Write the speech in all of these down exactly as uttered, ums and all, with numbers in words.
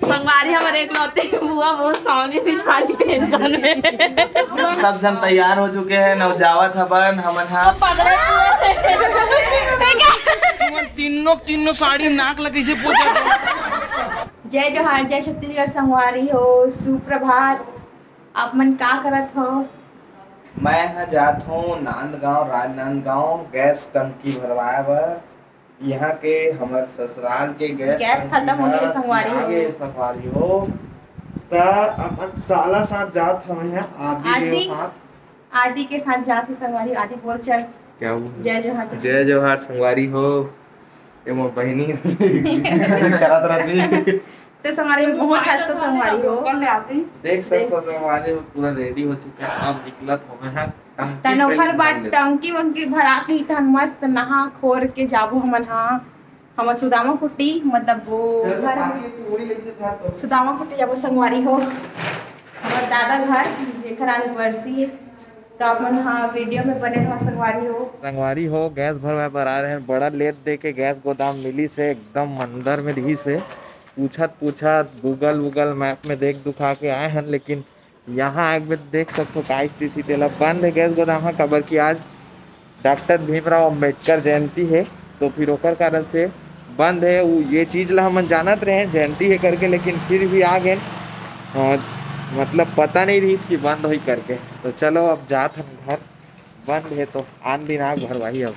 संगवारी हमर एकलौती बुआ बहुत सावली बिचारी टेंशन में। सब झन तैयार हो चुके हैं, नव जावत हवन हमन हा। तीनों तीनों साड़ी नाक ल कइसे पोंछत? जय जोहार, जय छत्तीसगढ़ संगवारी हो, सुप्रभात। आप मन का करत हो? मैं ह जात हूँ नांदगांव, राजनांदगांव गैस टंकी भरवाए बर। यहाँ के हमर ससुराल के गैस गैस टंकी खत्म हो गे ह संगवारी हो। सिया गे संगवारी हो। त अपन साला साथ जात हवे हैं, आदि के आदि। साथ। आदि के साथ जात हे संगवारी। आदि बोल चल। क्या हुआ? जय जोहार, जय जय जोहार संगवारी हो। ये मोर बहिनी करत रहती। तो संगवारी हो बहुत हंस तो संगवारी हो। देख सकते हो संगवारी हो पूरा रेडी हो चुका है। अब निकलत हवे हैं टंकी तन ओखर बाद टंकी वंकी भरा के तन मस्त नहा खोर के जाबो हमन। हाँ, हमर सुदामा कुटी, मतलब वो घर में सुदामा कुटी जाबो संगवारी हो। हमर दादा घर जेकर एनिवर्सरी है, तो अपन हाँ वीडियो में बने रहो संगवारी हो। संगवारी हो, गैस भरवाए बर आए रहे, बड़ा लेट दे के गैस गोदाम मिली से, एकदम अंदर में रही से। पूछत पूछत गूगल वूगल मैप में देख दुखा के आए हैं, लेकिन यहाँ आके भी देख सकथो का स्थिति तेला, बंद है गैस गोदाम ह, काबर कि आज डॉक्टर भीमराव अंबेडकर जयंती है, तो फिर ओकर कारण से बंद है। उ ये चीज ला हमन जानत रहे जयंती है करके, लेकिन फिर भी आ गए। अ, मतलब पता नहीं रहीस कि बंद होई करके। तो चलो अब जात हन घर, बंद है तो आन दिन आग भरवाही अब।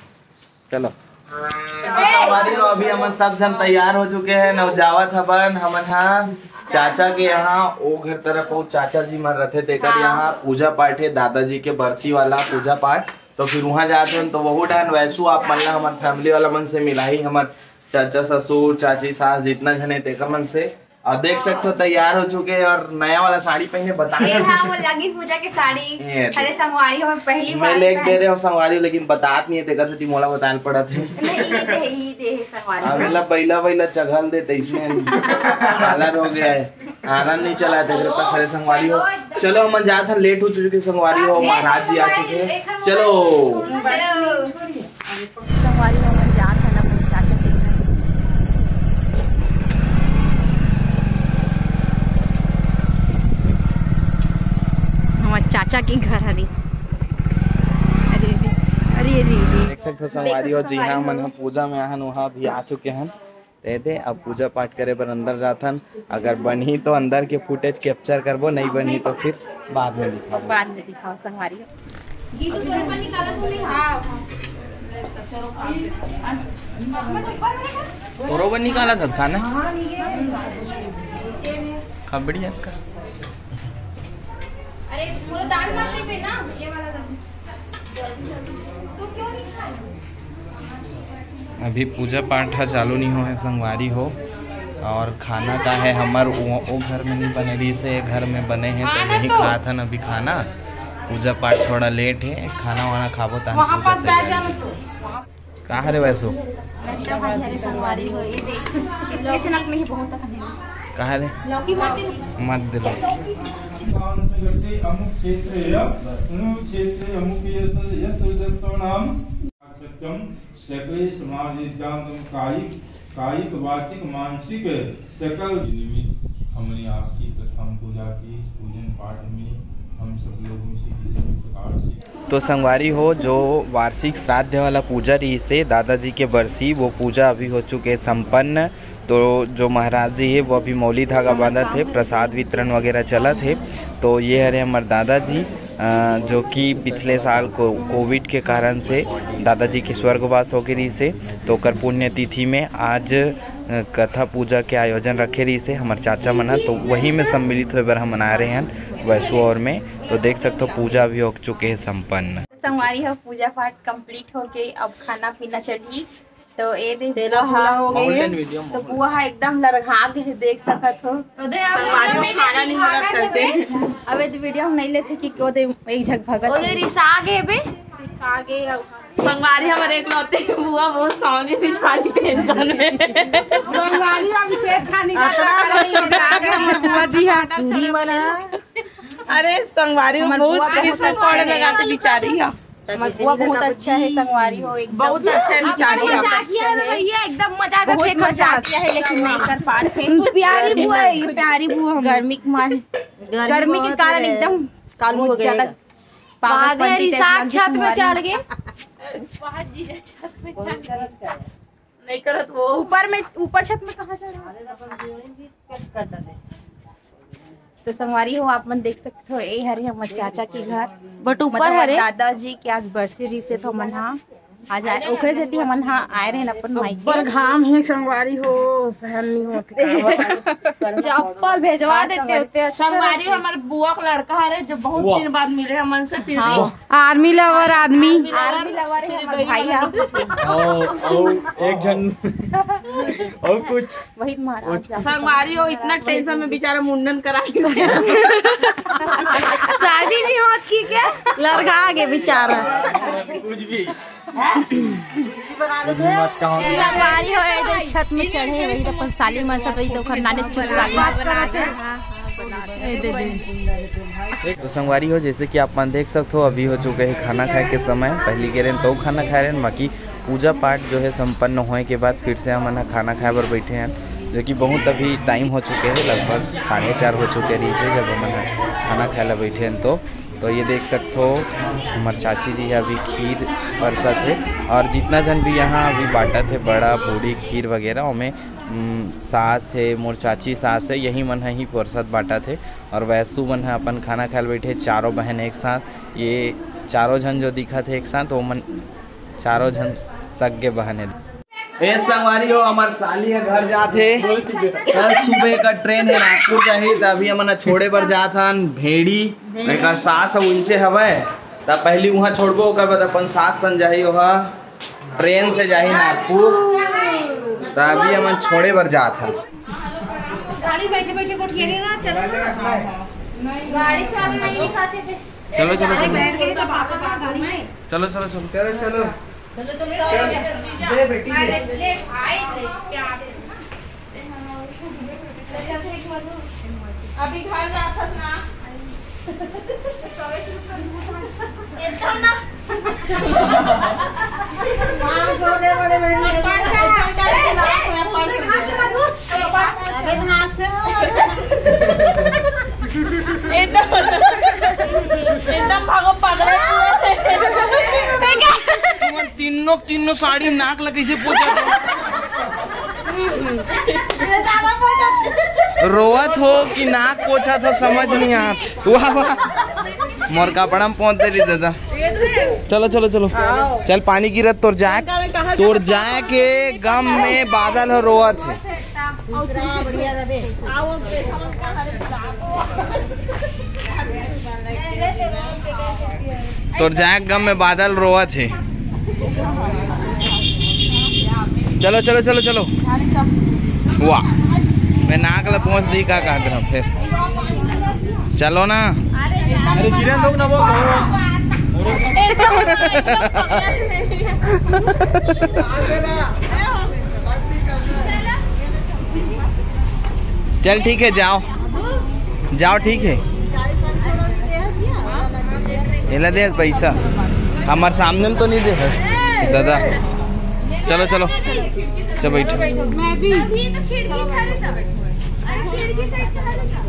चलो। संगवारी हो, अभी हमन सब झन तैयार हो चुके हैं, नव जावत हवन हमन हा चाचा के यहाँ, ओ घर तरफ वो चाचा जी मन रथे तेकर हाँ। यहाँ पूजा पाठ है, दादाजी के बरसी वाला पूजा पाठ। तो फिर वहाँ जाते हैं तो वहू डान वैसू आप मन ला हमर फैमिली वाला मन से मिलाही, हमर चाचा ससुर चाची सास जितना झन है तेकर मन से। और देख सकते हो तैयार हो चुके हैं और नया वाला साड़ी पहने बता ये हाँ वो लगी पूजा के साड़ी। ये अरे संगवारी हम पहली मैं बार लेके दे पहन- रहे हो संगवारी, लेकिन बतात नहीं है तेकर से मोला बताना पड़ा थे। नहीं ये दे ये दे है संगवारी। अब इला बैला बैला चघल देते इसमें कालर हो गया है। आनंद नहीं चला थे तेरे पास खड़े संगवारी हो। चलो हमन जात हन, लेट हो चुके संगवारी हो, महाराज जी आ चुके हैं। चलो। चलो। संगवारी हो, हमन जात हन अपन चाचा के घर। हमर चाचा के घर हरे। अरे अरे अरे अरे अरे। देख सकते हो संगवारी हो जी हाँ, हमन ह पूजा में आहन, वहाँ भी आ चुके हन। ते दे, अब पूजा पाठ करे बर अंदर जाथन। अगर बनही तो अंदर के फुटेज कैप्चर करबो, नहीं बनही तो फिर बाद में दिखाबो। बाद में दिखाओ संगवारी हो। तोरो बर निकाला था खाना। खबड़ी है इसका। अरे, वो दाल मत देबे ना, ये वाला दाल। तू क्यों नहीं खाए? अभी पूजा पाठ ह चालू नहीं हो है संगवारी हो, और खाना का है हमर वो, वो घर में नहीं बने रही से, घर में बने हैं तो हाँ ना वही तो। खात हन अभी खाना। पूजा पाठ थोड़ा लेट है, खाना वाना खाबो तहन वहाँ पूजा पास बैठ तैयारी जाना से। तू। कहाँ रे वैसो? लगता भाजी हरे संगवारी हो, ये देख। ये चनक नहीं बहुत तक नहीं। कहाँ रे? लौकी मत दे। मत दे लौकी। अमुक क्षेत्रे, अमुक क्षेत्रे, अमुक यस, यस दत्तानाम। सत्यम सकले समाज कायिक, कायिक वाचिक मानसिक सकल निमित्त हमने आपकी प्रथम पूजा की। पूजन पाठ में हम सब लोगों से किसी भी प्रकार से तो संगवारी हो, जो वार्षिक श्राद्ध वाला पूजा रहिसे दादाजी के बरसी, वो पूजा अभी हो चुके संपन्न। तो जो महाराज जी हे, वो अभी मौली धागा बांधत हे, प्रसाद वितरण वगैरह चलत हे। तो ये हरे हमर दादाजी, अ, जो कि पिछले साल को कोविड के कारण से दादाजी के स्वर्गवास होके रहिसे, तो ओकर पुण्यतिथि में आज, अ, कथा पूजा के आयोजन रखे रहिसे हमर चाचा मन ह। तो वही में सम्मिलित होए बर हमन आए रहे हन वैसू और में। तो देख सकथो, पूजा भी हो चुके हे संपन्न। संगवारी हो, पूजा पाठ complete हो गए, अब खाना पीना चलही। तो ए दे तेला बुआ हा, हो गए हे। तो बुआ हा एकदम लरघा के हे, देख सकत हो। ओदे संगवारी हो, खाना नहीं मदद करते। अबे तो वीडियो हम नहीं लेते कि ओदे एक झक भगत ओदे हे। रिसा गे बे। रिसा गे अब। संगवारी हमर एकलौती बुआ बहुत सावली बिचारी टेंशन में। संगवारी अभी पेट खाने का अतना बड़ी रिसा गे हमर बुआ जी हा। पूरी मना। अरे संगवारी हमर बहुत बुआ किस्मत पड़े लगा के बिचारी हा। मथुआ बहुत अच्छा है संगवारी हो, एकदम बहुत अच्छा है, बहुत मजाकिया है भैया, एकदम मजा आता है, बहुत मजाकिया है, लेकिन नहीं कर पाते। प्यारी बुआ है ये, प्यारी बुआ। गर्मी के मारे, गर्मी के कारण एकदम कालू हो गया, पागल पंडित है, छत में चढ़ गए। नहीं करत वो। ऊपर में, ऊपर छत में कहाँ जा रहे हो? तो संगवारी हो, आप मन देख सकते हो, ए हरे हमर चाचा के घर, बट ऊपर मतलब हरे। दादाजी के आज बरसी रहिसे, तो हमन हा आज आए, ओकरे सेती हमन हा आए रहेन अपन मायके। ऊपर घाम है संगवारी हो, सहन नहीं होत। चप्पल भेजवा देते होते। संगवारी हो, हमर बुआ के लड़का हरे, जो बहुत दिन बाद मिले हमन से, फिर भी। हाँ। आर्मी लवर आदमी। आर्मी लवर है हमर भाई हा। और, और एक झन और कुछ वही महाराज। संगवारी हो, इतना टेंशन में बेचारा मुंडन करा के शादी नहीं होत की क्या? लड़का आगे बेचारा। कुछ भी। संगवारी हो, ए दे छत में चढ़े, वही तो अपन साली मन सब, वही तो ओखर नानी चुर साली। ए दे दे। तो संगवारी हो, जैसे कि आप मन देख सकते हो, अभी हो चुके हैं खाना खाए के समय। पहली के रेन तो खाना खाए रेन, बाकी पूजा पाठ जो है संपन्न होए के बाद फिर से हमन ह खाना खाए बर बैठे हैं, जो कि बहुत अभी टाइम हो चुके हैं, लगभग साढ़े चार हो चुके रहिसे जब हमन ह खाना खाए ला बैठे हैं। तो तो ये देख सकते हो, हमर चाची जी अभी खीर परसत है, और जितना जन भी यहाँ अभी बांटत है, बड़ा, पूड़ी, खीर वगैरह, ओमे उम, सास है, मोर चाची सास है, यही मन ही परसत बांटत है। और वैसू मन ह अपन खाना खाए ल बैठे, चारों बहन एक साथ। ये चारों झन जो दिखत है एक साथ, वो मन चारों झन सगे बहन है। ए संगवारी हो, हमर साली ह घर जात हे। कल सुबह का ट्रेन है, नागपुर जाही, त अभी हमन ह छोड़े बर जात हन भेड़ी। एकर सास ह उंचे हवय, त पहली उहाँ छोड़बो, ओकर बाद अपन सास सन जाही, ओहा ट्रेन से जाही नागपुर। त अभी हमन छोड़े बर जात हन। गाड़ी बैठे बैठे गोठियारी ना, चलो ना। गाड़ी चालू नहीं दिखाते थे। चलो, चलो, चलो। बैठ गए तो बाप रे बाप, गाड़ी में। चलो, चलो, चलो। चलो, चलो। चलो, चलो, चल, जीजा। दे बेटी, दे। ले, भाई, ले, प्यार से। अभी घर जाथस ना? एकदम ना। मार दो दे बड़े बहन। पर्स है, पर्स है, पर्स है। अबे नाचते रहो। एकदम, एकदम भागो पागल। तुमन तीनों, तीनों साड़ी नाक ला कैसे पोछा था? रोवत हो कि नाक पोछा था, समझ नहीं आत। वाह, वाह। मोर कपड़ा में पहुंच दे रही दादा। चलो, चलो, चलो। चल, पानी गिरत, तोर जाए, तोर जाए के गम में बादल हो रोवत है। तोर जाए गम में बादल रोवत है। चलो, चलो, चलो, चलो। वाह, मैं नाक ला पहुंच दी, का कहत रहा फिर। चलो ना। अरे किरण लोग ना वो चल ठीक है, जाओ, जाओ, ठीक है। एला दे पैसा, हमारे सामने में तो नहीं दे है दादा। चलो, चलो, चल बैठो। मैं भी। अभी तो खिड़की था रे तब। अरे खिड़की साइड से हट जा।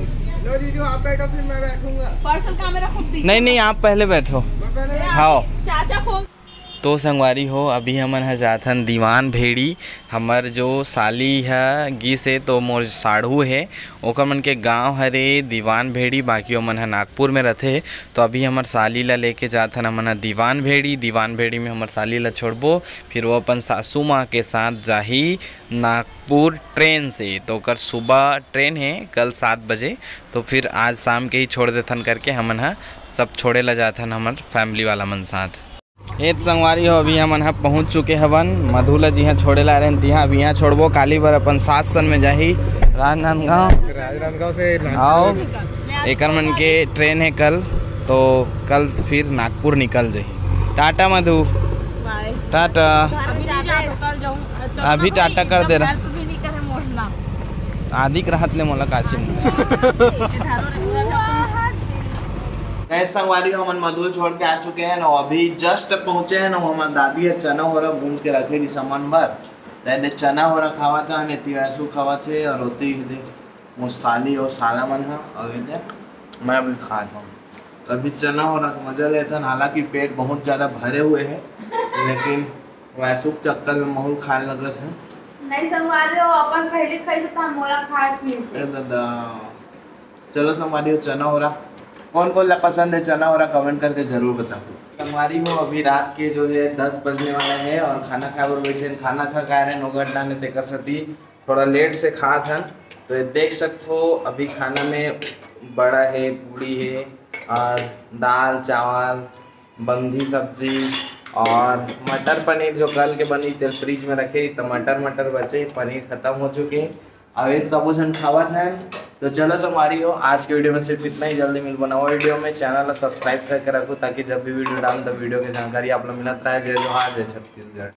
लो जीजू, आप बैठो, फिर मैं बैठूंगा। पर्सल का मेरा खुद भी। नहीं, नहीं, आप पहले बैठो। मैं पहले बैठूंगा। हाँ। चाचा खोल। तो संगवारी हो, अभी हमन ह जाथन दीवान भेड़ी। हमर जो साली ह गिस हे, तो मोर साढ़ू हे, ओकर मन के गांव हरे दीवान भेड़ी, बाकी ओमन ह नागपुर में रथे। तो अभी हमर साली ला लेके जाथन हमन ह दीवान भेड़ी। दीवान भेड़ी में हमर साली ला छोड़बो, फिर वो अपन सासू माँ के साथ जाही नागपुर ट्रेन से। तो ओकर सुबह ट्रेन हे कल सात बजे, तो फिर आज शाम के ही छोड़ देथन करके हमन ह सब छोड़े ला जाथन हमर फैमिली वाला मन साथ। ए त संगवारी हो, अभी हमन ह पहुंच चुके हवन। मधु ल जिहां छोड़े ला रहे तिहां, अब इहां छोड़बो। काली बर अपन सात सन में जाही राजनांदगांव। राजनांदगांव से नागपुर। आओ, एकर मन के ट्रेन है कल, तो कल फिर नागपुर निकल जाही। टाटा मधु। बाय। टाटा। घर में जाबे। अभी टाटा कर दे रहा। हेल्प भी नहीं करे मोड़ना। आदिक रहत ले मोला का चिंता। खैर संगवारी हो, हमन मदुल छोड़ के आ चुके हैं ना, अभी जस्ट पहुंचे हैं ना। हमर दादी ह चना होरा भूंज के रखे रही हमन बर, त एदे चना होरा खावत हन, एती वैसू खावत हे और ओती एदे मोर साली और साला मन ह, और एदे मैं भी खात हूँ। तो अभी चना होरा का मजा लेथन, हालांकि पेट बहुत ज्यादा भरे हुए है, लेकिन वैसू के चक्कर में महू ल खाए लगत है। नहीं संगवारी हो, अपन पहले खाई तो मोला खाए पीए से। ए दादा, चलो संगवारी हो, चना होरा कौन कौन ला पसंद है, चना होरा कमेंट करके जरूर बताओ। संगवारी हो, अभी रात के जो है दस बजने वाला है और खाना खाए बर बैठे हैं। खाना खा के आए रहे नौगढ़ लाने, तेकर सती थोड़ा लेट से खात हन। तो ये देख सकते हो, अभी खाना में बड़ा है, पूड़ी है और दाल चावल, बंदी सब्जी और मटर पनीर जो कल के बनी, तेल फ्रिज में रखे, तो मटर मटर बचे, पनीर खत्म हो चुके हैं। अब ये सबो झन खावत हैं। तो चलो संगवारी हो, आज के वीडियो में सिर्फ इतना ही। जल्दी मिलबो नवा वीडियो में। चैनल ला सब्सक्राइब करके रखो, ताकि जब भी वीडियो डालूं तो वीडियो की जानकारी आप लोग मिलत रहे। जय जोहार, जय छत्तीसगढ़।